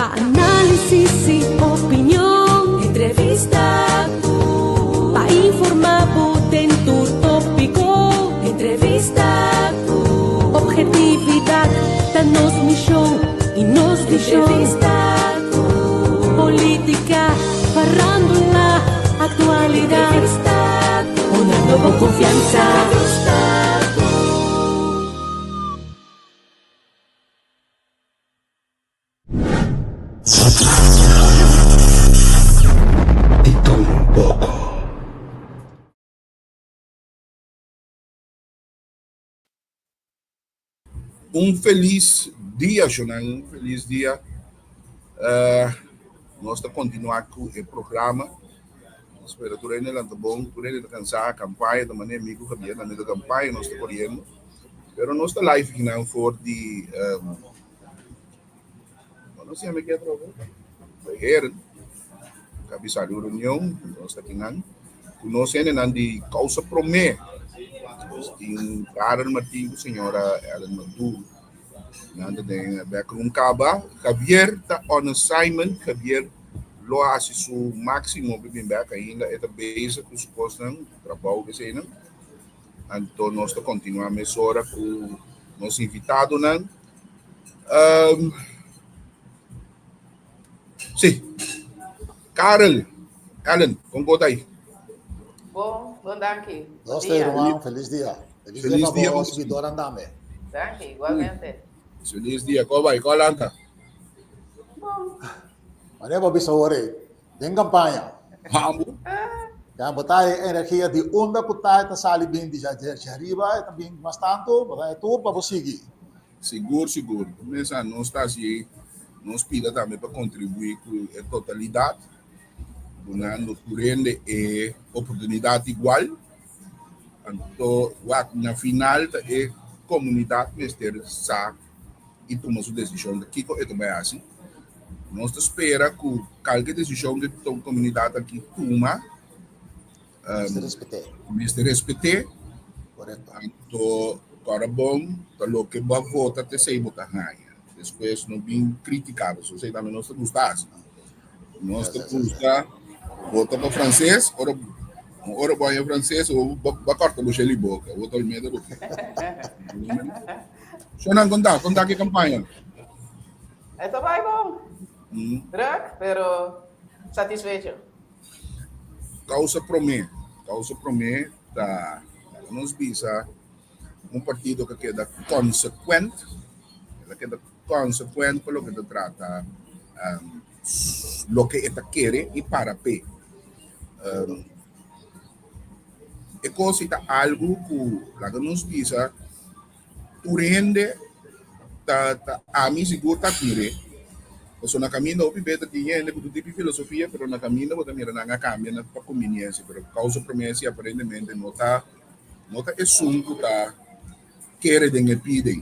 Pa análisis i opinion. Entrevista ku. Pa informá bo den tur tópiko. Entrevista ku. Objetividat ta nos mishon i nos vishon. Entrevista ku. Polítika, farándula, aktualidat. Entrevista ku. Hunando bo konfiansa. Entrevista ku. Di todo un poco. Un felis dia, Shonan, un felis dia. Uh, nos ta continua cu e programa. Spera tur hende lanta bon, tur hende ta cansa, campaña ta manera mi cu Javier tambe ta campaña nos ta coriendo. Pero nos ta live kinan for di um, no se llama aquí atrobe? Heren. Cabisa di reunion, nos ta kinan. Ku nos hendenan di Causa Promé. Nos tin Karel Martin ku señora Ellen Maduro. Nan ta den backroom kaba. Javier ta on assignment. Javier lo hasi su máximo pa bin bek ainda. E ta bezig ku su kosnan, trabou eseinan. Anto nos ta kontinuá mesora ku nos invitadonan. Um, sí. Karel, Ellen, kon kos ta aí? Bon, bon danki. Bon Nos dia. ruman, felis dia. Felis, Felis dia dia, pa bon. bo seguidornan tambe. Danki, igualmente. Felis dia. Kon bai? Kon lanta? Bon. Wanneer bo bisa hoor ei, den kampaña. Hambu. Ya, bo ta e energia di unda ku ta e ta sali bin di djariba, e ta bin mas tantu, bo ta e tur pa bo sigui. Sigur, sigur. Mesa nos ta hasi nos pida tambe pa kontribuí ku e totalidat, dunando tur hende e oportunidat igual. Anto wak na final ta e komunidat mester sa i tuma su desishon di kiko e ta bai hasi. Nos ta spera ku kalke desishon ku e komunidat aki tuma, Mester respet'é. Mester respet'é. Korekto. Anto kòrda bon, ta loke bo a vota ta esei bo ta haña. Despues no bin kritiká bo. Esei tambe nos ta gusta hasi. Nos ta gusta vota pa franses, ora ora bo haña franses bo bo a kòrta bo sheli boka, bo ta olmeda bo ke. Shonan konta, konta ki kampaña. E ta bai bon. Druk, pero satisfecho. Causa Promé, Causa Promé ta, laga nos bisa, un partido ku a keda consecuent, el a keda consecuent pa loke ta trata loke e ta kere i para p'e. E kos ei ta algu ku, laga nos bisa, Tur hende ta ta ami sigur ta admir'é. Pasobra na kaminda hopi bes ta tin hende ku tur tipo di filosofia, pero na kaminda bo ta mira nan a kambia na pa kumbiniensia. Pero kousa promé si aparentemente no ta no ta esun ku ta kere den e pida ei.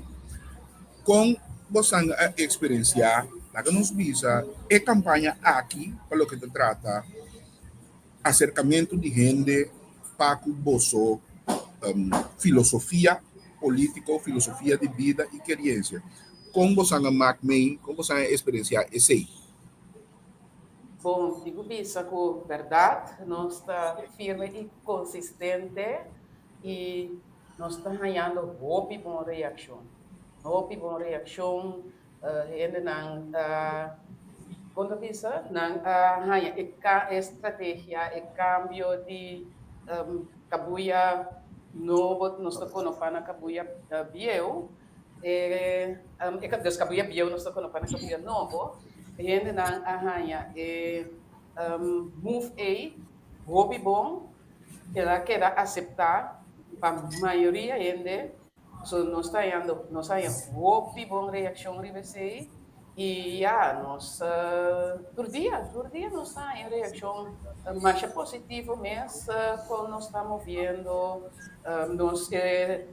Kon bosan a eksperensiá, laga nos bisa, e kampaña aki pa loke ta trata Aserkamentu di hende pa ku boso filosofia polítiko, filosofia di bida i keriensia. Kon bosan a mak mei, kon bosan a eksperensiá esei? Bon, mi ku bisa ku bèrdat nos ta firme i konsistente i nos ta hañando hopi bon reakshon. Hopi bon reakshon. Hendenan ta, kon ta bisa, nan a haña e e strategia, e kambio di kabuya nobo nos ta konopa na kabuya bieu, e dus kabuya bieu nos ta konopa na kabuya nobo, e hendenan a haña e move ei hopi bon, el a keda aseptá pa mayoria hende. So nos ta hañando, nos a haña hopi bon reaccion riba esey y ya, nos tur dia, tur dia nos ta haña reaccion masha positivo mes con nos ta moviendo, nos e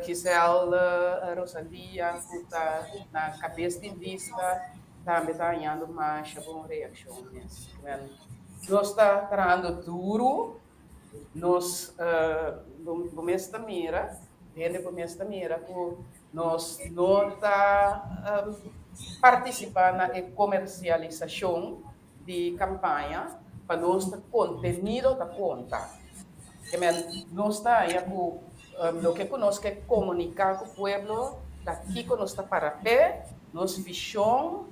Giselle Rosalia cu ta na cabes di lista tambe ta hañando masha bon reaccion mes. Nos ta trahando duro. Nos bo mes ta mira, hende bo mes ta mira ku nos no ta. partisipá na e komersialisashon di kampaña, pa nos ta kontenido ta konta. Ke men nos ta haña ku loke ku nos ke komuniká ku pueblo ta kiko nos ta para p'e, nos vishon,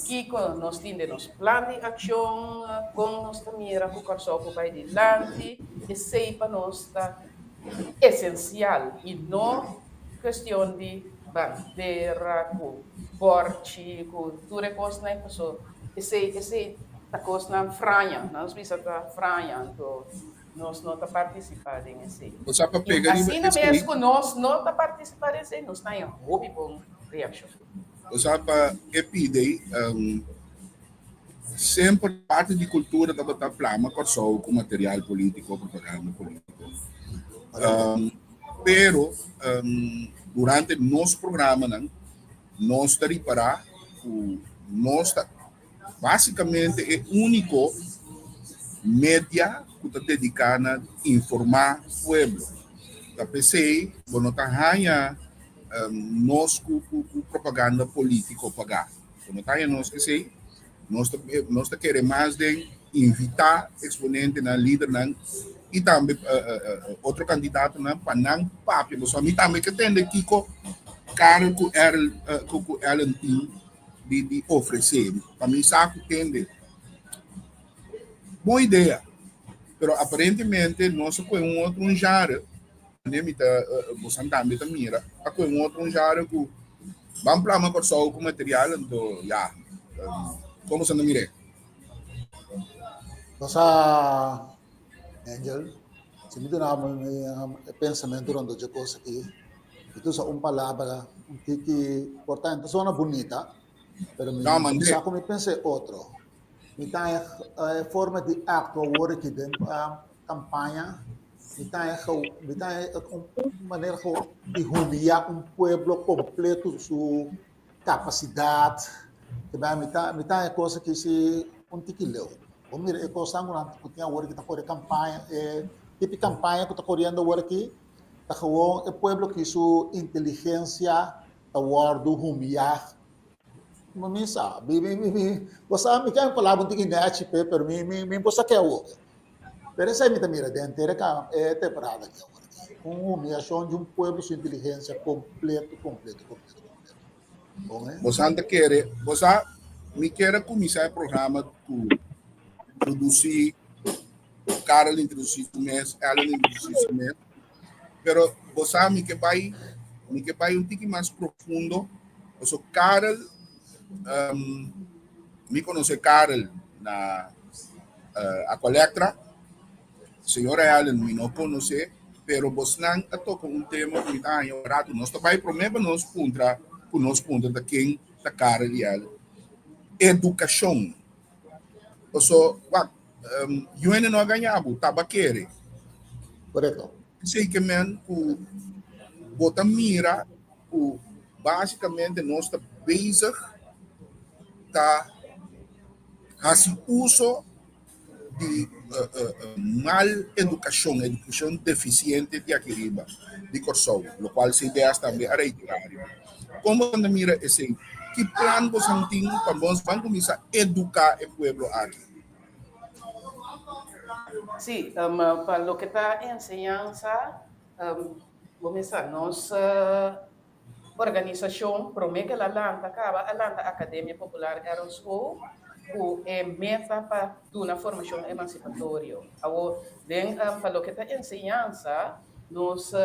kiko nos tin den nos plan di akshon, kon nos ta mira ku Kòrsou por bai dilanti, esei pa nos ta esensial i no kuestion di bandera ku bòrchi ku tur e kosnan ei paso esei esei ta kosnan fraña, nos bisa ta fraña anto nos no ta partisipá den esei. Bo sa pa I pega riba asina esei. mes ku nos no ta partisipá den esei nos ta haña hopi bon reakshon. Bo sa pa e pidi semper parti di kultura tabata plama Kòrsou ku material polítiko, propaganda polítiko. Pero durante nos programanan nos ta ripará ku nos ta básikamente e úniko media ku ta dediká na informá pueblo. Ta p'esei bo no ta haña nos ku propaganda polítiko pagá. Bo no ta haña nos esei. Nos ta nos ta kere mas den invitá eksponentenan, lidernan i tambe otro kandidatonan pa nan papia. Pasobra mi tambe ke tende kiko Karel ku Erl ku Ellen tin di di ofresé. Pa mi sa ku tende. Bon idea, pero aparentemente nos a kohe un otro un genre. Mane mi ta bosan tambe ta mira a kohe un otro un genre ku ban plama Kòrsou ku material anto ya kon bosan ta mir'é? Nos a Angel, si mi duna bo mi e pensamentu rondó dje kos aki, mi ta usa un palabra un tiki por ta ta sona bunita, pero mi No, mand'é. sa ku mi pensa e otro. Mi ta e forma di aktua awor aki den kampaña Mi ta haña gou, mi ta haña un manera gou di humillá un pueblo completo su capacidad. Te bai mi ta mi ta haña cosa ki si un tiki leu. Bo mira e cosnan ku nan ku tin awor ki ta kore campaña, e tipo campaña ku ta koriendo awor aki ta gewoon e pueblo ki su inteligencia ta wòrdu humillá. Mi sa, mi mi mi bo sa mi ke palabra un tiki nèchi p'e pero mi mi mi bo sa ke awor. Pero esei mi ta mira den henter e ka e temporada aki awor aki. Un humiashon di un pueblo su inteligensia kompleto, kompleto, kompleto, kompleto. Bon, eh? Bosan ta kere, bo sa, mi kier a kuminsá e programa ku introdusí, Karel introdusí su mes, Ellen introdusí su mes, pero bo sa mi ke bai, mi ke bai un tiki mas profundo, paso Karel, um, mi konosé Karel na Aqualectra, señora Ellen mi no conoce, pero bosnan a toca un tema cu mi ta haña un rato. Nos ta bay prome pa nos puntra cu nos puntra ta ken ta Karel y Ellen. Educacion. Paso, wak, yu hende no a gaña bo, taba kere. Correcto. Esey ke men cu bo ta mira cu basicamente nos ta bezig ta hasi uso di mal edukashon, edukashon defisiente di aki riba di Kòrsou, lokual CBS tambe a reiterá riba. Kon bo ta mira esei? Ki plan boso tin pa nos ban kuminsá eduká e pueblo aki? Sí, pa loke ta enseñansa, bo mester sa nos Organisashon promé ku el a lanta kaba a lanta Akademia Popular Errol School ku e meta pa duna formashon emansipatorio. Awor den pa loke ta enseñansa nos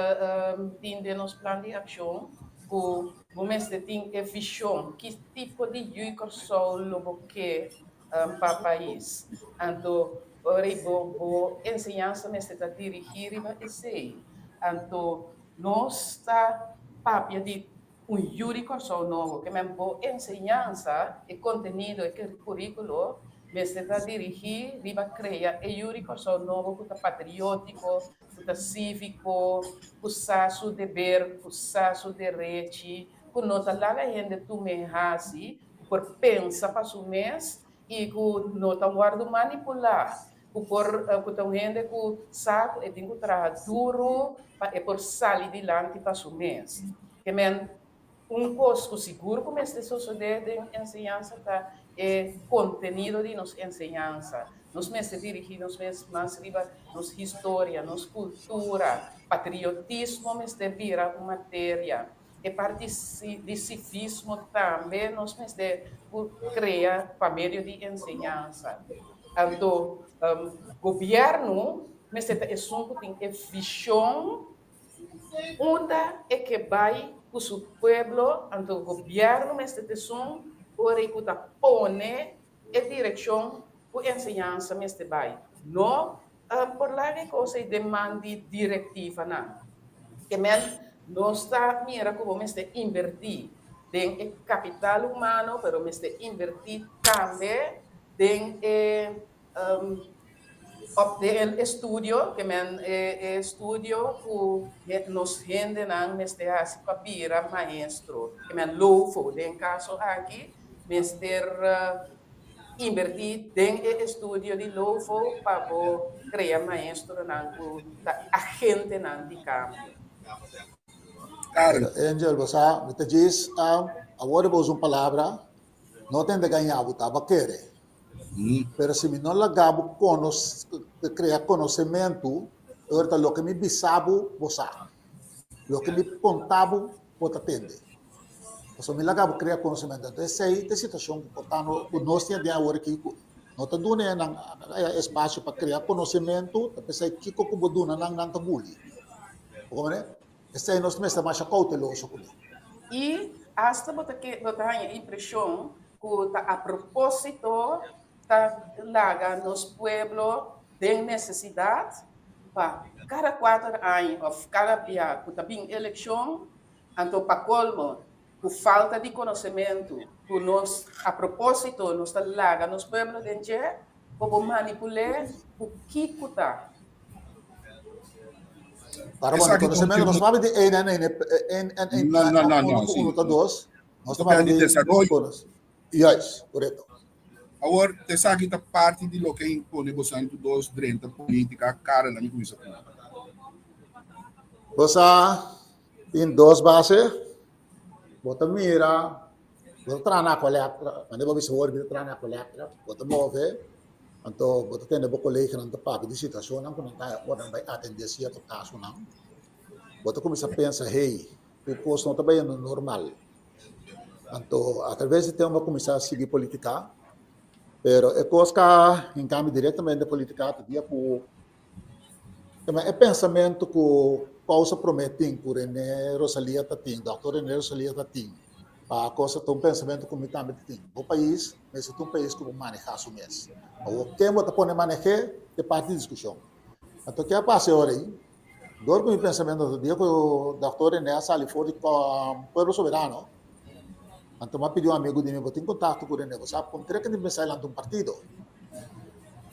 tin den nos plan di akshon ku bo mester tin e vishon ki tipo di yu Kòrsou lo bo ke pa pais. Anto ora ei bo bo enseñansa mester ta dirigí riba esei. Anto Nos ta papia di un yu di Kòrsou nobo, ke men bo enseñansa, e kontenido, e kuríkulo mester ta dirigí riba krea e yu di Kòrsou nobo ku ta patriótiko, ku ta síviko, ku sa su deber, ku sa su derechi, ku no ta laga hende tum'é hasi, ku por pensa pa su mes i ku no ta wòrdu manipulá. Ku por ku ta un hende ku sa ku e tin ku traha duru pa e por sali dilanti pa su mes. Ke men Un kos ku sigur ku mester sosodé den enseñansa ta e kontenido di nos enseñansa. Nos mester dirigí nos mes mas riba nos historia, nos kultura. Patriotismo mester bira un materia. E parti di sivismo tambe nos mester por krea pa medio di enseñansa. Anto gobièrnu mester ta esun ku tin e vishon Unda e ke bai ku su pueblo, anto gobièrnu mester ta esun ora ku ta pone e direkshon ku enseñansa mester bai. No por laga e kos ei den man di direktivanan. Ke men nos ta mira ku bo mester inbertí den e kapital humano, pero mester inbertí tambe den e Op den e estudio, ke men e estudio ku nos hendenan mester hasi pa bira maestro, ke men LOFO den kaso aki mester inbertí den e estudio di LOFO pa bo krea maestronan ku ta agentenan di kambio. Karen. Angel, bo sa, mi ta djis awor bo usa un palabra, no tende gaña bo ta, bo kere. Pero si mi no laga bo konos, krea konosementu, ora ta loke mi bisa bo, bo sa. Loke mi konta bo, bo ta tende. Pasobra mi laga bo krea konosementu. Anto esei ta e situashon ku por ta ku nos tin aden awor aki ku no ta duna nan espasio pa krea konosementu, ta p'esei kiko ku bo duna nan, nan ta guli. Bo komprende? Esei nos mester masha kouteloso kuné. I asta bo ta ke bo ta haña impreshon ku ta a propósito ta laga nos pueblo den nesesidat pa kada kuater aña òf kada bia ku ta bin elekshon, anto pa kolmo ku falta di konosementu ku nos a propósito nos ta laga nos pueblo den dje, bo por manipul'é ku kiko ta. Para bo konosementu nos papia di een en een en en en No, no, no, uno no, ku sí. uno ta dos. Nos Nos ta papia papia di di desaroyo. konos. Juist, korekto. Awor, esaki ta parti di loke impone bosan tur dos drenta politica, cara na mi cuminsa cu. Bo sa tin dos base, bo ta mira, bo ta traha na Aqualectra, mane bo bisa hoor mi ta traha na Aqualectra, bo ta move, anto bo ta tende bo coleganan ta papia di situacionnan cu nan ta ora nan bay atende cierto casonan, bo ta cuminsa pensa, hey, tur cos no ta bayendo normal. Anto a traves di tempo bo a cuminsa sigui politica, pero e cos ca hinca mi directamente den politica ta dia cu E pensamentu ku Kousa Promé tin, ku René Rosalia ta tin, Dòkter René Rosalia ta tin, pa kosa ta un pensamentu ku mi tambe ta tin. Bo pais mester ta un pais ku bo manehá su mes. Awor ken bo ta pone maneh'é ta e parti di diskushon. Anto ke a pasa e ora ei? Dor ku mi pensamentu ta dia ku Dòkter René a sali for di Pueblo Soberano, anto mi a pidi un amigu di mi, bo tin kontakto ku René, bo sa kon kere ke tin pensa lanta un partido?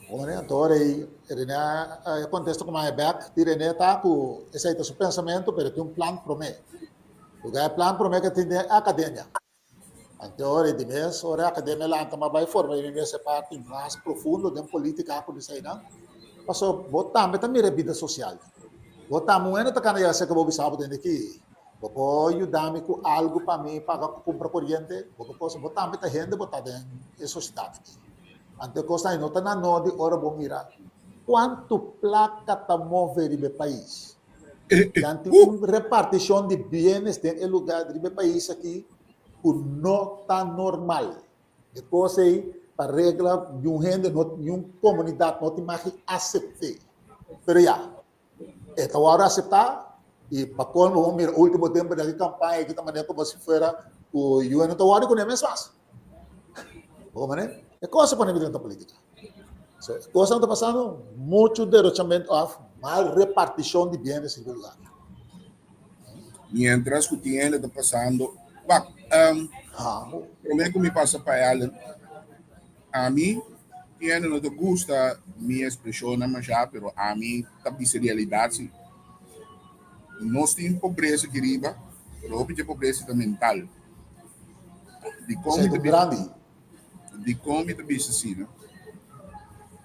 Anto ora ei René a kontesta ku maya bèk di René ta ku esei ta su pensamentu pero tin un plan promé. Luga e plan promé ke tin den e akademia. Anto ora ei di mes ora e akademia lanta m'a bai forma di mi mes e parti mas profundo den politika ku eseinan. Pasobra bo tambe ta mira e bida sosial. Bo tambe un hende ta kana yega serka bo bisa bo tende ki bo por yuda mi ku algu pa mi paga kumpra koriente, bo por kosa. Bo tambe ta hende bo ta den e sosiedat aki. Anto e kosnan ei no ta na nodi ora bo mira kuantu plaka ta move riba e pais. Nan tin un repartishon di bienes den e lugar riba e pais aki ku no ta normal. E kos ei pa regla niun hende, niun komunidat no tin mag di asept'é. Pero ya, E ta wòrdu aseptá i pa kolmo bo mira último tempu den e kampaña aki ta manera komo si fuera ku UN no ta wòrdu kuné mes mas. Bo komprendé? E kos a pone mi drenta polítika. So, e kosnan ta pasando, muchu derochamentu òf mal repartishon di bienes riba e lugar. Mientras ku tin hende ta pasando, wak, promé ku mi pasa pa Ellen, Ami tin hende no ta gusta mi expresionnan masha pero ami ta bisa realidad si. Nos tin pobresa aki riba pero hopi dje pobresa ta mental. Dikon mi ta bisa dikon mi ta bisa asina?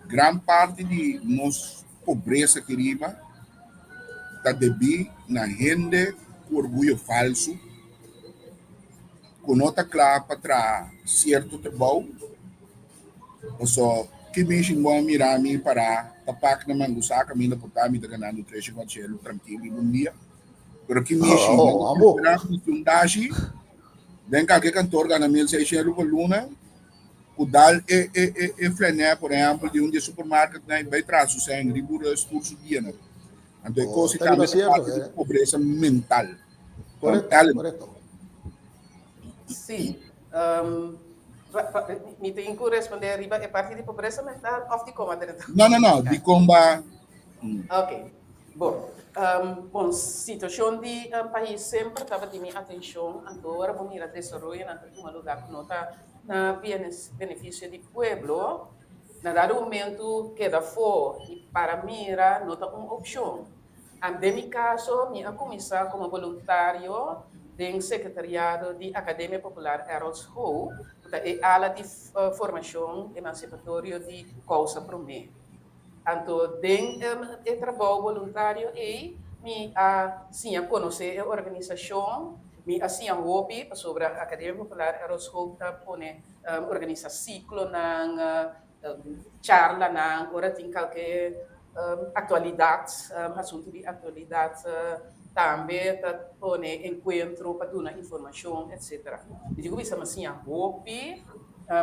Gran parti di nos pobresa aki riba ta debí na hende ku orguyo falsu. ku no ta kla pa traha sierto trabou, paso ki mishi bo a mira mi pará ta pak na Mangusá kaminda por ta mi ta ganando tres i kuatrocientos trankil riba un dia, pero ki mishi Oh, amo. un dashi den kalke kantor gana 1600 pa luna ku dal e e e e flenè por ehèmpel di un di e supermarketnan i bai traha su sèn riba un rus tur su dianan. Anto e Oh, kos ta riba tambe ta cierto, parte di eh. pobresa mental. Correcto, Ellen. correcto. Sí. Um, pa, pa, mi tin ku responder riba e parti di pobresa mental of di kon a drenta No, no, no, di kon ba. Ok. Bon. Um, bon, situashon di um, pais semper tabatin mi atenshon, anto ora bo mira desaroyonan ta tuma lugá ku no ta na bienes, benefisio di pueblo, Na dado momento keda afó i para mira no ta un opshon. Den mi kaso mi a kuminsá komo boluntario den sekretariado di Akademia Popular Errol Schoo, ku ta e ala di formashon emansipatorio di Kousa Promé. Anto den e trabou boluntario ei mi a siña konosé e organisashon, mi a siña hopi pasobra Akademia Popular Errol Schoo ta pone Organisa siklonan, charlanan, ora tin kalke aktualidat, asuntu di aktualidat tambe ta pone enkuentro pa duna informashon etsetera. Mi tin ku bisa mi a siña hopi,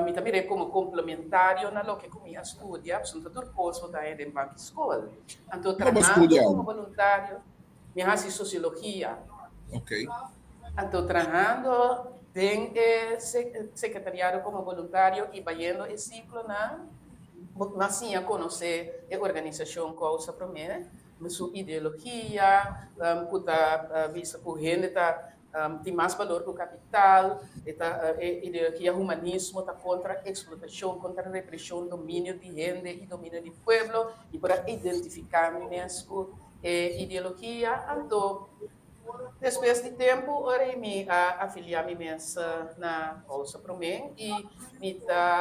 mi ta mir'é komo komplementario na loke ku mi a studia, pasobra no ta tur kos bo ta haña den banki skol. Anto trahando komo boluntario. Mi a hasi sosiologia. Ok. Anto trahando den e sekretariado komo boluntario i bayendo e siklonan, mi a siña konosé e organisashon Kousa Promé, su ideologia, ku ta bisa ku hende ta tin mas balor ku kapital, e ta e ideologia humanismo ta kontra eksplotashon, kontra represhon, dominio di hende i dominio di pueblo, i por a identifiká mi mes ku E ideologia anto despues di tempu ora i mi a afilia mi mes na Kousa Promé i mi ta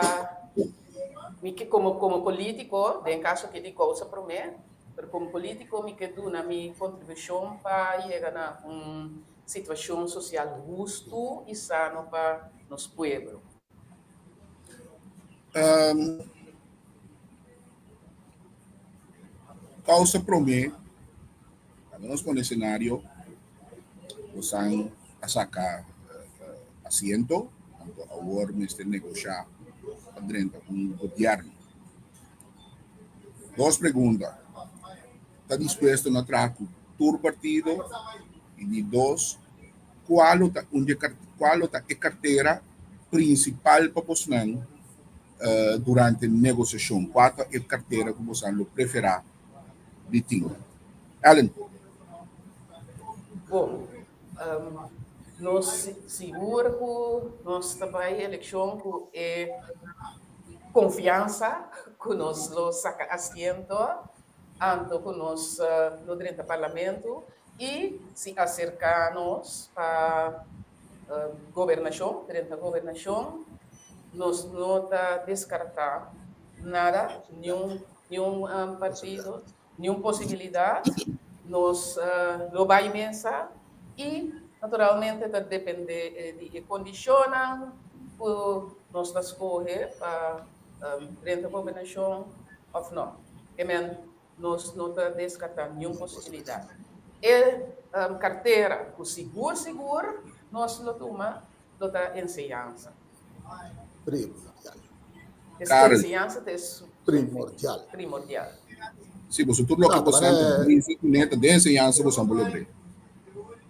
mi ke komo komo politiko den kaso aki di Kousa Promé pero komo politiko mi ke duna mi kontribushon pa yega na un situashon sosial hustu i sano pa nos pueblo. Causa prome, laga nos pone escenario, bosan a saca asiento, anto awor mester negosha pa drenta un gobierno. Dos pregunta, ta dispuesto na traha cu tur partido? Y di dos, Kua lo ta un di e kua lo ta e kartera prinsipal pa bosnan durante negosiashon? Kua ta e kartera ku bosan lo preferá di tin? Ellen. Bon, nos sigur ku nos ta bai elekshon ku e konfiansa ku nos lo saka asiento, anto ku nos lo drenta parlamento I si aserká nos pa gobernashon, drenta gobernashon, nos no ta deskartá nada, niun niun partido, niun posibilidat. Nos lo bai mesa i naturalmente ta dependé di e kondishonnan ku nos ta skohe pa drenta gobernashon òf no. Amen. Nos no ta deskartá niun posibilidat. E kartera ku sigur sigur nos lo tuma lo ta enseñansa. Primordial. Enseñansa ta e Primordial. Primordial. Sí, boso tur loke boso ta bisa kuné ta den enseñansa boso por logr'é.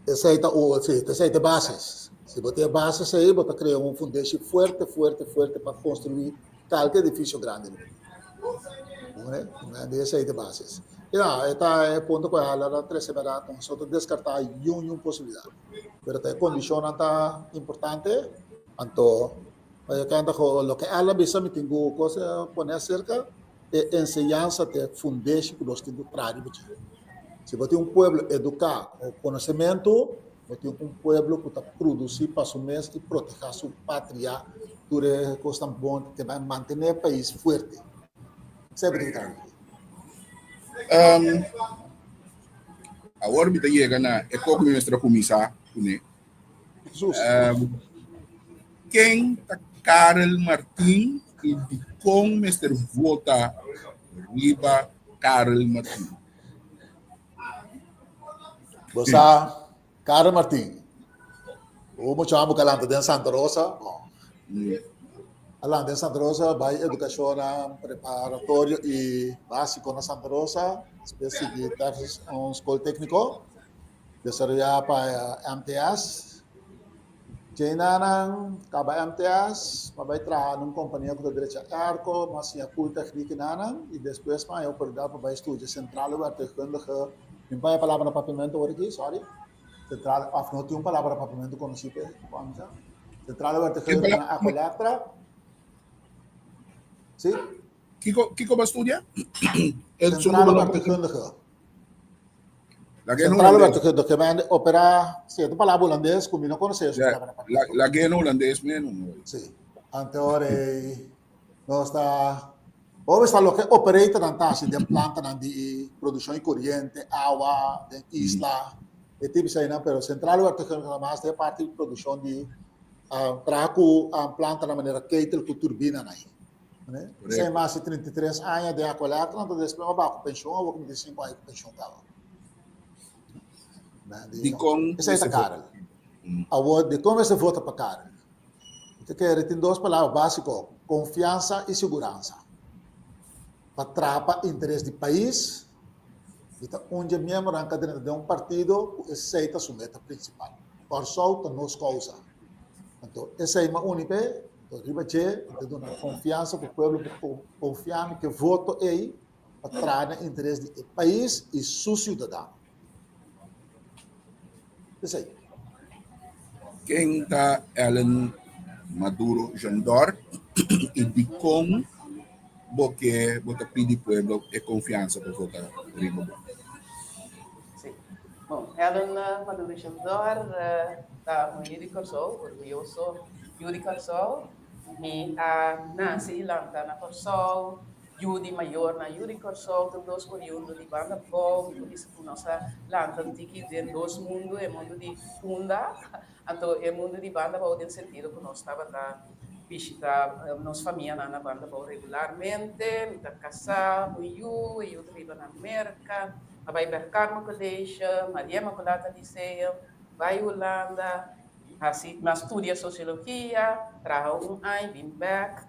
Esei ta o, sí, esei ta e bases. Si bo tin e bases ei, bo ta krea un fundeshi fuerte, fuerte, fuerte pa konstruí Kalke edifisio grandi lo bo tin. Esei ta e basis. Ya, e ta e punto ku e hala ta trese bèrdat, nos no ta deskartá yun yun posibilidat. Pero ta e kondishonnan ta importante, anto kende ku loke el a bisa mi tin ku kos pone aserka, e enseñansa ta e fundeshi ku nos tin ku traha riba dje. Si bo tin un pueblo eduká ku konosementu, Bo tin un pueblo ku ta produsí pa su mes i protehá su patria tur e kosnan bon te bai mantené e pais fuerte. Esei bo tin ku traha. Awor mi ta yega na e koko mi mester a kuminsá kuné. Jesus. Ken ta Karel Martin i dikon mester vota riba Karel Martin? Bo sa Karel Martin, un muchacho ku a lanta den Santa Rosa, bon, a lanta den Santa Rosa, bai edukashonnan preparatorio i básiko na Santa Rosa, despues sigui tèknis un skol tékniko, desaroyá pa MTS. Djenanan kaba MTS, m'a bai traha na un kompania ku ta drecha airco, m'a siña koeltechniek enanan i despues m'a haña oportunidat pa bai studia Centrale Werktuigkundige, mi no paña e palabra na papiamentu awor aki, sorry, Centrale, òf no tin un palabra na papiamentu konosí p'e, ku ami sa, Centrale Werktuigkundige na Aqualectra, si? Kiko, kiko bo a studia? Centrale Werktuigkundige. Centrale Werktuigkundige, ke men opera, si, e ta un palabra hulandes ku mi no konosé su palabra na papiamentu. Lag'é na hulandes meno. Si, anto ora ei nos ta, hopi sta loke operatornan ta hasi den plantanan di produkshon di koriente, awa, den isla, e tipo eseinan, pero Centrale Werktuigkundige ta mas den e parti di produkshon di traha ku plantanan manera ketel ku turbinanan ei. Esei mas di 33 aña den Aqualectra, anto despues mi a baha ku penshon, awor ku mi tin sinku aña ku penshon kaba. Dikon Esei ta Karel. Awor, dikon mester vota pa Karel? Mi ta kere tin dos palabra básiko, konfiansa i siguransa. Pa traha pa interes di pais, mi ta un dje miembronan ku a drenta den un partido ku esei ta su meta prinsipal. Kòrsou ta nos kousa. Anto esei mi a uni p'e. Riba dje ta duna konfiansa ku pueblo por konfia mi ku e voto ei pa traha na interes di e pais i su siudadano. Esei. Ken ta Ellen Maduro Jandor i dikon bo ke bo ta pidi pueblo e konfiansa pa vota riba bo? Sí. Bon, Ellen Maduro Jandor ta un yu di Kòrsou, orguyoso yu di Kòrsou. Mi a nase i lanta na Kòrsou, yu di mayornan yu di Kòrsou, tur dos oriundo di Banda Bou. Mi por bisa ku nos a lanta un tiki den dos mundu, e mundu di Punda anto e mundu di Banda Bou den sentido ku nos tabata bishita nos famianan na Banda Bou regularmente. Mi ta kasá, un yu, e yu ta biba na Merka. A bai Bergkarmo College, Maria Immaculata Lyceum, bai Hulanda, hasi, m'a studia sociologia, traha un aña, bin bek,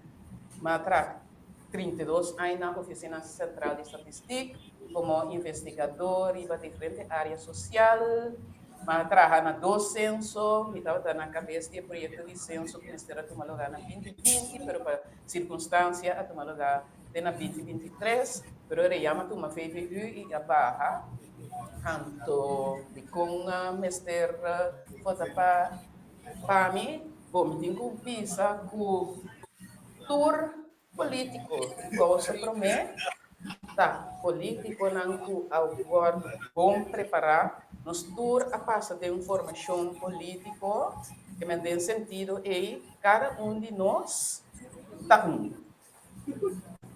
m'a traha 32 aña na Oficina Central di Statistiek como investigador riba diferente area social, m'a traha na dos censo, mi tabata na cabes di e proyecto di censo cu mester a tuma lugar na 2020, pero pa circunstancia a tuma lugar Te na 2023, pero e reyama tuma VVU i a baha. Anto dikon mester vota pa pa mi? Bo, mi tin ku bisa ku tur politiko di kousa promé ta politikonan ku a wòrdu bon prepará. Nos tur a pasa den un formashon politiko, ke men den sentido ei kada un di nos ta un.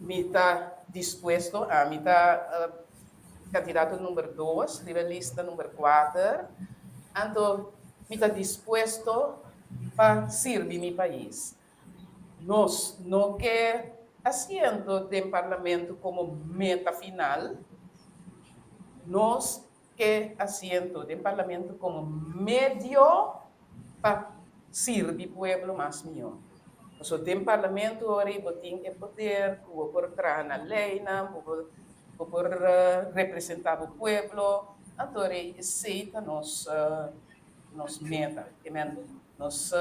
Mi ta dispuesto, ami ta kandidato number dos riba e lista number kuater, anto mi ta dispuesto pa sirbi mi pais. Nos no ke asiento den parlamento komo meta final, nos ke asiento den parlamento komo medio pa sirbi pueblo mas mihó. Pasobra den parlamento ora ei bo tin e poder ku bo por traha na leinan, bo por bo por representá bo pueblo, anto ora ei esei ta nos nos meta. Ke men nos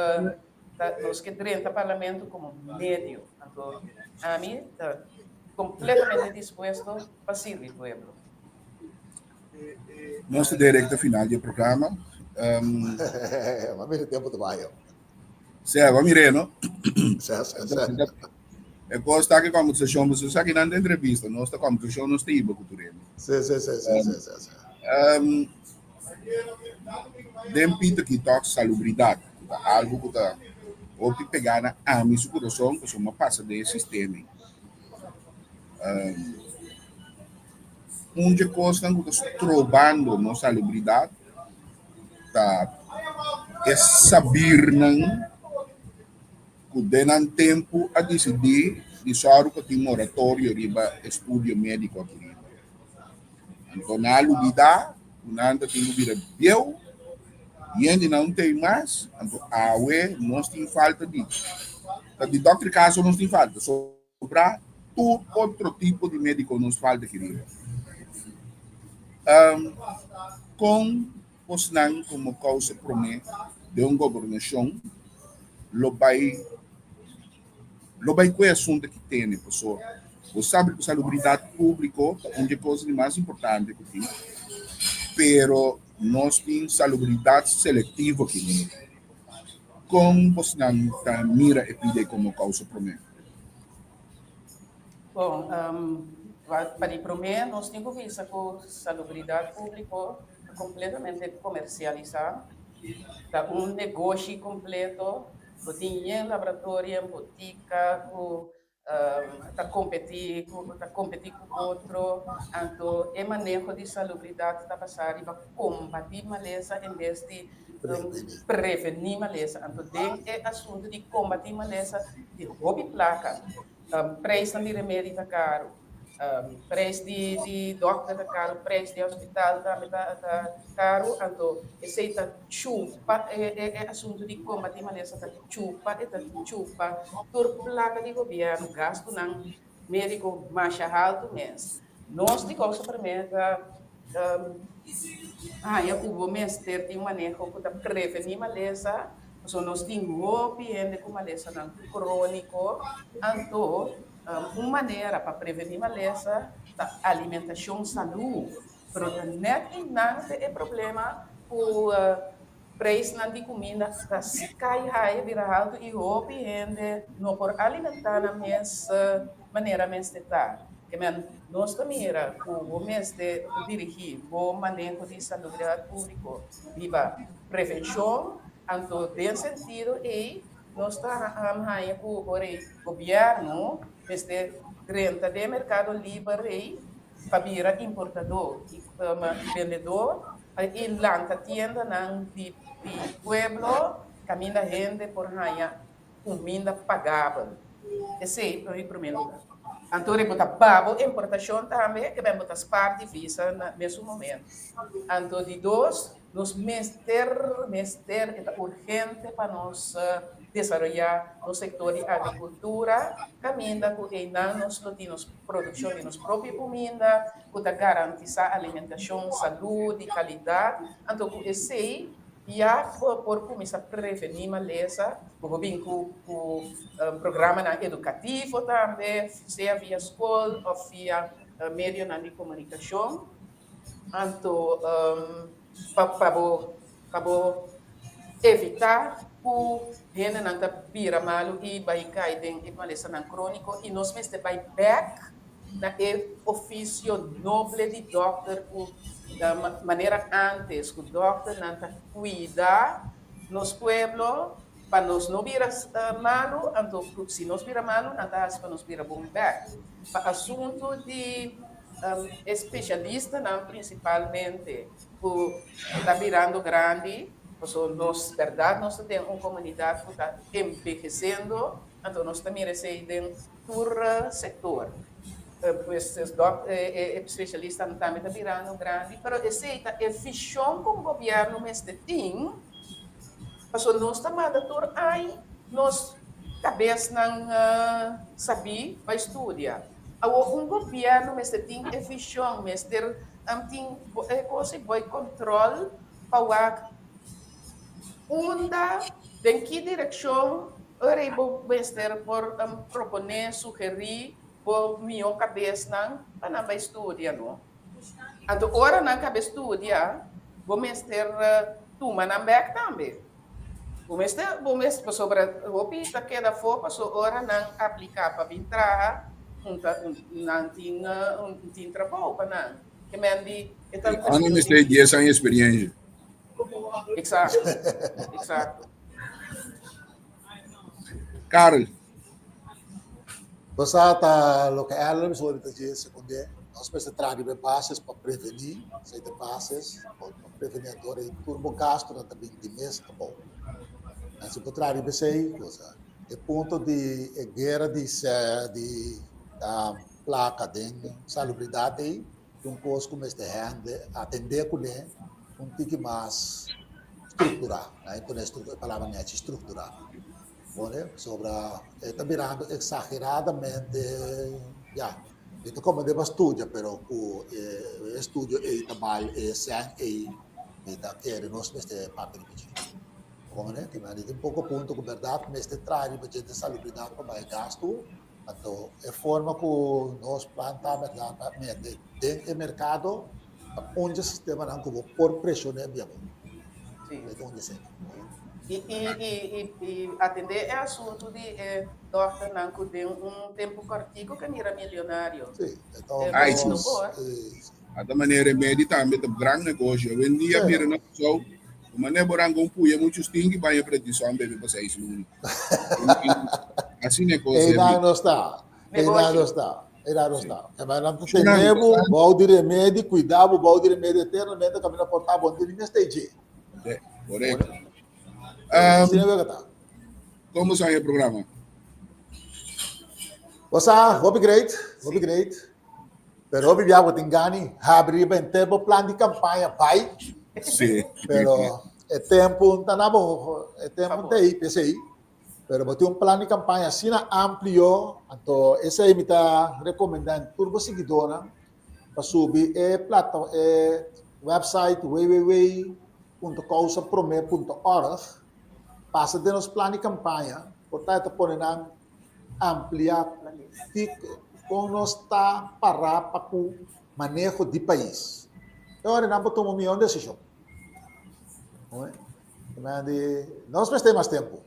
ta nos ke drenta parlamento komo medio. Anto ami ta kompletamente dispuesto pa sirbi pueblo. Nos ta den recta final di e programa. Um, Ma mira tempo ta bai. Sea, va mire, no? Sea, sea, sea. E cos ta que conversación, pues sa que nan entrevista, nos ta conversación nos ta iba cu tur hende. Sí, sí, sí, sí, sí, sí, sí. Um, den Peter ki tok salubridad, ku ta algo ku ta hopi pegá na ami su corazón, pasobra mi a pasa den e sistema. Um, Un dje kosnan ku ta strobando nos salubridat ta e sabirnan. ku den nan tempu a disidí di sòru pa tin moratorio riba estudio médiko aki riba. Anto nan a lubidá ku nan ta tin ku bira bieu, hende nan no tei mas, anto awe nos tin falta di, ta di dòkter kaso nos tin falta, sobrá tur otro tipo di médiko nos falta aki riba. Kon Bosnan komo kousa promé den un gobernashon lo bai lo bai ku e asuntu ki tene pasobra bo sabi ku salubridat públiko ta un di e kos di mas importante ku tin pero nos tin salubridat selektivo aki den kon bosnan ta mira e pide komo kousa promé? Bon, pa di promé nos tin ku bisa ku salubridat públiko ta kompletamente komersialisá, ta un negoshi kompleto, bo tin yen laboratorio, yen botika ku ta kompetí ku ta kompetí ku otro, anto e maneho di salubridat ta basá riba kombatí malesa en bes di prevení malesa. Anto den e asuntu di kombatí malesa tin hopi plaka. Prijsnan di remedi ta karu, prijs di di dòkter ta karu, prijs di hospital tambe ta ta karu, anto esei ta chupa e e e asuntu di kombatí malesa ta chupa, e ta chupa tur plaka di gobièrnu, gastunan médiko masha haltu mes. Nos di Kòrsou Promé ta haña ku bo mester tin un maneho ku ta prevení malesa, pasobra nos tin hopi hende ku malesanan króniko, anto un manera pa prevení malesa ta alimentashon salú, pero ta nèt einan ta e problema ku Preisnan di kuminda ta sky high, bira haltu i hopi hende no por alimentá nan mes manera mester ta. Ke men nos ta mira ku bo mester dirigí bo maneho di salubridat públiko riba prevenshon, anto den sentido ei nos ta haña ku ora ei gobièrnu mester drenta den merkado liber ei pa bira importadó i bendedó I lanta tiendanan di pueblo kaminda hende por haña kuminda pagabel. Esei ta mi promé lugar. Anto bo ta babo importashon tambe, ke ben bo ta spar divisa na mesun momento. Anto di dos, nos mester, mester, e ta urgente pa nos desaroyá nos sektor di agrikultura kaminda ku einan nos lo tin nos produkshon di nos propio kuminda, ku ta garantisá alimentashon salú di kalidat, anto ku esei ya bo por kuminsá prevení malesa, bo por bin ku ku programanan edukativo tambe, sea via skol òf via medionan di komunikashon, anto pa pa bo pa bo evitá ku hendenan ta bira malu i bai kai den e malesanan króniko i nos mester bai bèk na e ofisio noble di dòkter ku manera ántes ku dòkternan ta kuida nos pueblo pa nos no bira malu, anto si nos bira malu nan ta hasi pa nos bira bon bèk. Pa asuntu di e spesialistanan prinsipalmente ku ta birando grandi, pasobra nos bèrdat nos ta den un komunidat ku ta envehesendo, anto nos ta mira esei den Tur sector. Pues e specialistanan tambe ta birando grandi, pero esey ta e vision cu un gobierno mester tin, pasobra nos ta manda tur ay nos cabesnan sabi bay studia. Awor un gobierno mester tin e vision, mester tin e cos e boy control pa wak Unda, den ki direkshon ora ei bo mester por proponé, sugerí bo mihó kabesnan pa nan bai studia, no? Anto ora nan kabe studia, bo mester tuma nan bèk tambe. Bo mester, bo mester, pasobra hopi ta keda afó paso ora nan apliká pa bin traha, un ta, nan tin, un tin trabou pa nan. Ke men di e ta un Nan no mester dies aña experiencia. Exacto, exacto. Karel. Bo sa ta loke Erlen bisa hopi ta dje sekund'é, nos mester traha riba e bases pa prevení, esei ta e bases pa prevení anto ora tur bo gastunan ta bin di mes abou. En si bo traha riba esei, cosa. E punto di e guera di di plaka den salubridat ei ta un kos ku mester hende atendé kuné un tiki mas strukturá. Nan e pone e palabra nèchi, strukturá. Pone pasobra e ta birando eksageradamente, ya, mi ta komprendé pa studia pero ku e estudio ei ta bai e sèn ei mi ta kere nos mester papia riba dje. Komprendé? Tin mane tin poko punto ku bèrdat mester traha riba dje den salubridat pa bai gastu, anto e forma ku nos plan ta bèrdat pa mete den e merkado ta un dje sistemanan ku bo por preshoné bia bo. E ta un dje sèn. I i i i i atendé e asuntu di e dòkternan ku den un tempu kòrtiku ke mira milionario. Sí, e ta un Ai, sí. A ta manera remedi tambe ta gran negoshi. Awendia mira na Kòrsou, ku manera bo ranka un puya muchu stinki baña prednison bebe pa seis luna. Asina e kos e Einan no sta. Einan no sta. Einan no sta. E manera nan ta tene bo bou di remedi, kuida bo bou di remedi eternamente kaminda por ta bo no tin ni mester dje. Correcto. Como sa e programa? Wasa, hopi great, hopi great. Pero hopi bia bo tin gani habri riba henter bo plan di campaña bai. Sí. Pero e tempo ta na bo, e tempo ta ei, pesei. Pero bo tin un plan di campaña asina amplio, anto esei mi ta recomenda en tur bo siguidornan pa subi e plata e website www.causaprome.org, pasa den nos plan di campaña, por ta e ta pone nan amplia con nos ta para pa cu maneho di pais. E ora nan por tuma un mion decision. Nos mester mas tempo.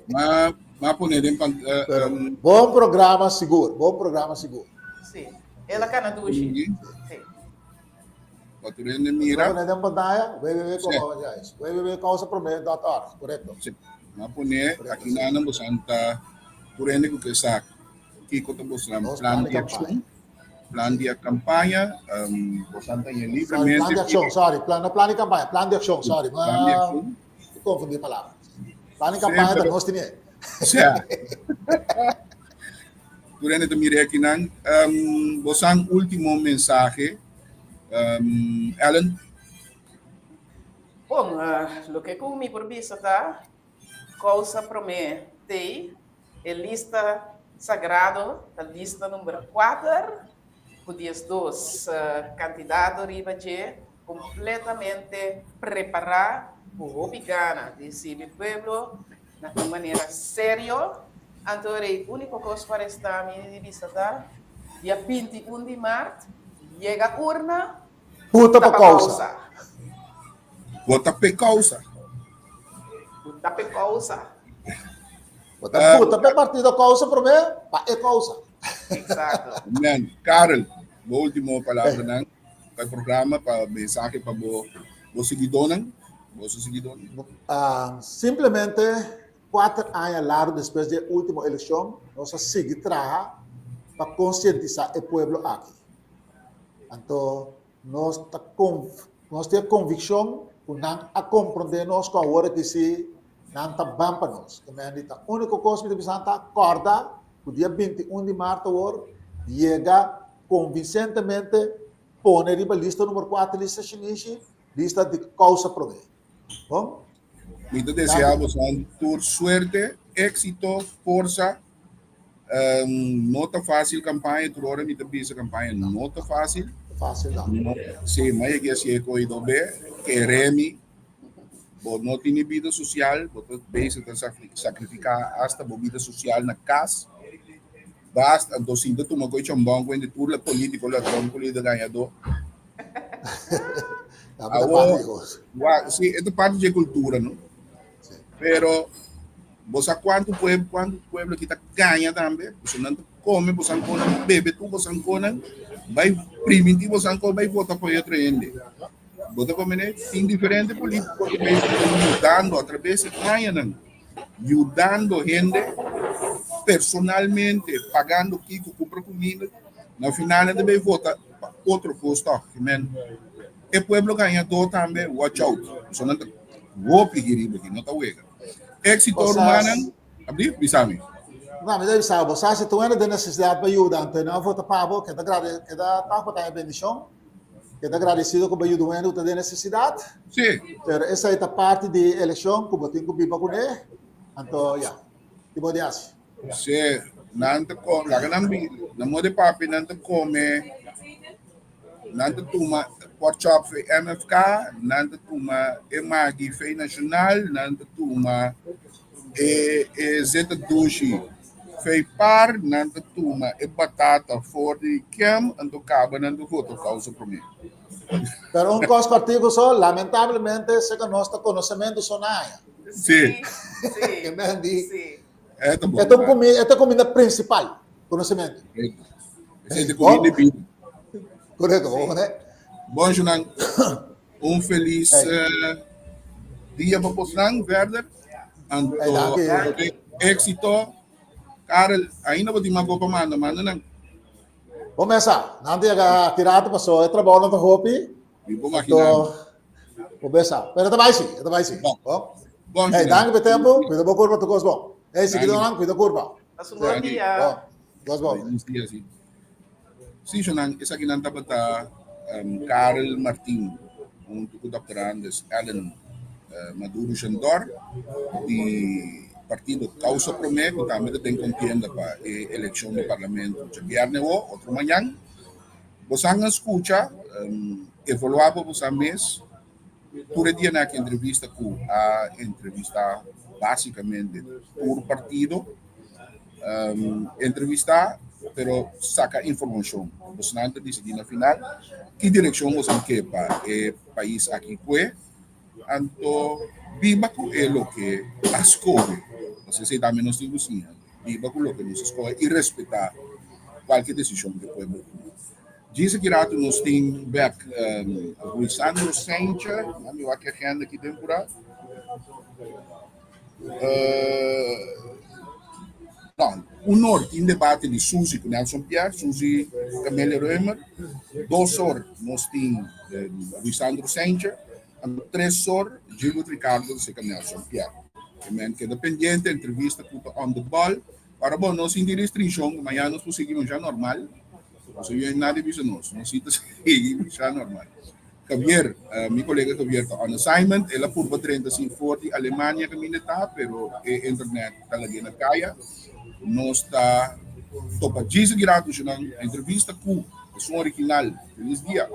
Ma, ma pone den pan, uh, Pero, bon programa sigur, bon programa sigur. Sí. El a cana dushi. Sí. Pa tur hende mira. Pone den pantalla, www sí. ya es, www.causaprome.org, correcto. Sí. Ma pone aki nan bosan ta tur hende ku ke sa kiko ta bosan plan di accion. Plan di campaña, um, bosan ta libremente. Plan di accion, sorry, plan, no plan di campaña, plan di accion, sorry. Plan di accion. Confundí palabra. Plan di campaña ta nos tiene. Sea. Tur hende ta mira aki nan. Um, bosan último mensahe. Um, Ellen? Bon, uh, loke ku mi por bisa ta, kousa promé tei, e lista sagrado ta lista number 4, ku 12 kandidato riba dje, kompletamente prepará ku hopi gana di sirbi pueblo na un manera serio. Anto e úniko kos ku a restá mi di bisa ta, dia 21 di mart, yega urna, Vota pa kousa. Vota p'e kousa. Vota p'e kousa. Vota vota p'e partido kousa promé, pa e kousa. Exacto. Amen. Karel, bo último palabranan pa e programa, pa mensahe pa bo bo siguidónan, boso siguidónan. Simplemente kuater aña largu despues di e último elekshon, nos a sigui traha pa konsientisá e pueblo aki. Anto nos ta nos tin e konvikshon ku nan a komprondé nos ku awor aki si nan ta ban pa nos. Ke men di ta úniko kos mi ta bisa nan ta kòrda ku dia 21 di mart awor yega konvinsentemente pone riba lista numero kuater lista shinishi lista di kousa promé. Bon? Mi ta deseá boso tur suerte, éksito, forsa. Um, no ta fácil campaña, tur ora mi ta bisa campaña no ta fácil. Fácil no. no sí, ma yega si e koido be, keremi, bo no tiene vida social, bo ta bezig ta sacrificar hasta bo vida social na cas. Basta, anto sinta tuma koi chambon ku hende tur la político ladrón político gañadó. Awo, wa, sí, e ta parte de cultura, no? Pero, bo sa cuanto pueblo, cuanto pueblo ki ta gaña tambe, bo nan ta come bo sanconan, bebe tu bo sanconan, bai priminti bo sanco, bai vota pa otro hende. Bo ta comprende? Tin diferente politico ki bezig ta yudando a traves e añanan, yudando hende personalmente, pagando kiko, cumpra cuminda, na final nan ta bai vota pa otro cos toch. Men, e pueblo gañador tambe, watch out. So nan ta hopi hiriba aki, no ta wega. Éxito, rumannan. Abdi, bisa mi. No, mi ta bisa bo, sa si tu hende den nesesidat pa yuda, anto nan vota pa bo, keda grade, keda ta bo ta e bendishon, keda gradesido ku bo yuda un hende ku ta den nesesidat. Sí. Pero esei ta parti di elekshon ku bo tin ku biba kuné, anto ya, ki bo di hasi? Sí, nan ta ko, laga nan bi, na moda di papia nan ta kome. Nan ta tuma porkchop fei MFK, nan ta tuma e magi fei Nacional, nan ta tuma e e zeta dushi fei par, nan ta tuma e batata for di Kem, anto kaba nan ta vota Causa Prome. Pero un kos kòrtiku so, lamentablemente seka nos ta konosementu so na aña. Sí. Sí, Ke men di, sí. E ta bon. E ta un kuminda, e ta kuminda prinsipal, konosementu. Esei ta kuminda di bida. Korekto, bo ne? Bon, Junan. Un felis dia pa bosnan verder. Anto, éxito. Karel, ainda bo tin mas pa manda, manda nan. Bo mesa, nan tin yega tirato paso e trabou no ta hopi. Mi por imaginá. Bo mesa, pero ta bai si, ta bai si. Bon. Bon, hey, danki pa tempo, cuida bo curpa, tur cos bon. Hey, sigidonan, cuida curpa. Pasa un bon dia. Bon. Cos bon. Buenos dias, sí. Sí, Shonan, esakinan tabata um, Karel Martin huntu ku Dr. Andes Ellen uh, Maduro Shandor di partido Causa Promé, ku tambe ta den kontienda pa e elekshon di parlamento djabièrnè o otro mañan. Bosan a skucha, um, evaluá pa bosan mes tur e dianan aki entrevista ku a entrevistá básikamente tur partido. Entrevistá, pero saka informashon. Bosnan ta disidí na final ki direkshon bosan ke pa e pais aki kue, anto biba ku e loke a skohe. Pasobra esei tambe nos tin ku siña, biba ku loke nos a skohe i respetá kualke desishon ku e pueblo tuma. Djis aki ratu nos tin bek Ruisandro Sentje, mi wak e agenda aki den pura. No, un or tin debate di Suzy ku Nelson Pierre, Suzy Camelia Römer. Dos or nos tin Luisandro Sencher. Anto tres or Gilbert Ricardo ta seka Nelson Pierre. E men keda pendiente, entrevista ku ta on the ball. Ora bo no sinti restriccion, mañana nos por sigui masha normal. Pasobra yo nadie bisa nos, nos si ta sigui masha normal. Javier, mi colega Javier ta on assignment, el a purba drenta sin for di Alemania caminda ta, pero e internet ta lag'é na caya. Nos ta topa djis aki rato nan entrevista cu esun original. Feliz dia.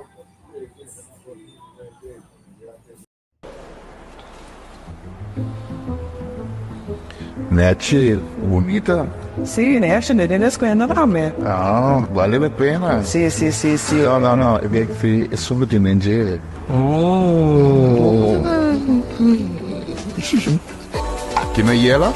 Nechi, bunita. Sí, nechi, ne den escuela tambe. Ah, vale la pena. Sí, sí, sí, sí. No, no, no, e bek fi e solo tin den dje. Oh. Aki na Yela,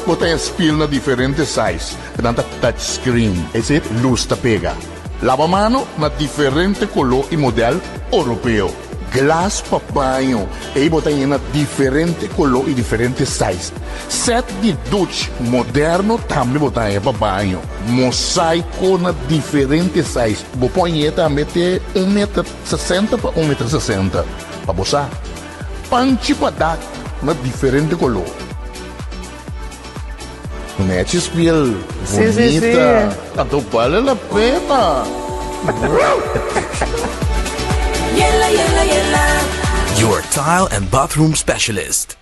bo ta e spiel na diferente size, nan ta touch screen, ese luz ta pega. Laba mano na diferente color y model Oropeo. Glas pa baño, ei bo ta yena diferente color y diferente size. Set di duch moderno tambe bo ta haña pa baño. Mosaico na diferente size, bo por hañ'é tambe te un meter sesenta pa un meter sesenta, pa bo sa. Panchi pa dak na diferente color. Nechi spiel bunita. Anto bale la pena. Yela, yela, yela. Your tile and bathroom specialist.